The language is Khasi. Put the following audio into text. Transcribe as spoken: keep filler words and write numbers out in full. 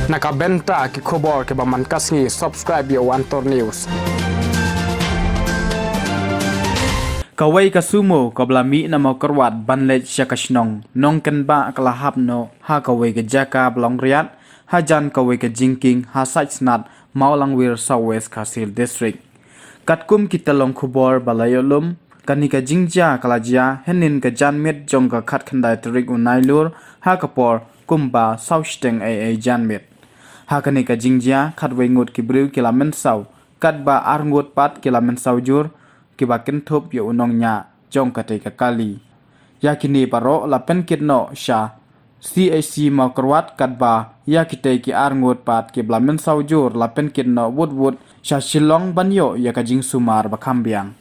Na ka bynta ki khubor kiba man ka sngi, subscribe ïa u Antor News. Kawei ka sumo kaba la mih na Mawkyrwat ban leit sha ka shnong Nongkynbah ka la hap noh ha kawei ka jaka ba long riat hajan kawei ka jingkieng ha Saitsnat, Mawlangwir, South West Khasi Hills District. Katkum ki tyllong khubor ba la ïoh lum, kane ka jingjia ka la jia hynnin ka janmiet jong ka khatkhyndai tarik u Nailur ha ka por kumba saw shiteng eiei janmiet. Ha kane ka jingjia khatwei ngut ki briew ki la mynsaw, katba ar ngut pat ki la mynsaw jur, kiba kynthup ïa u nongñiah jong katei ka kali. Ïa kine baroh la pynkit noh sha C H C Mawkyrwat, katba ïa kitei ki ar ngut pat kiba la mynsaw jur la pynkit noh wut wut sha Shillong ban ïoh ïa ka jingsumar ba kham biang.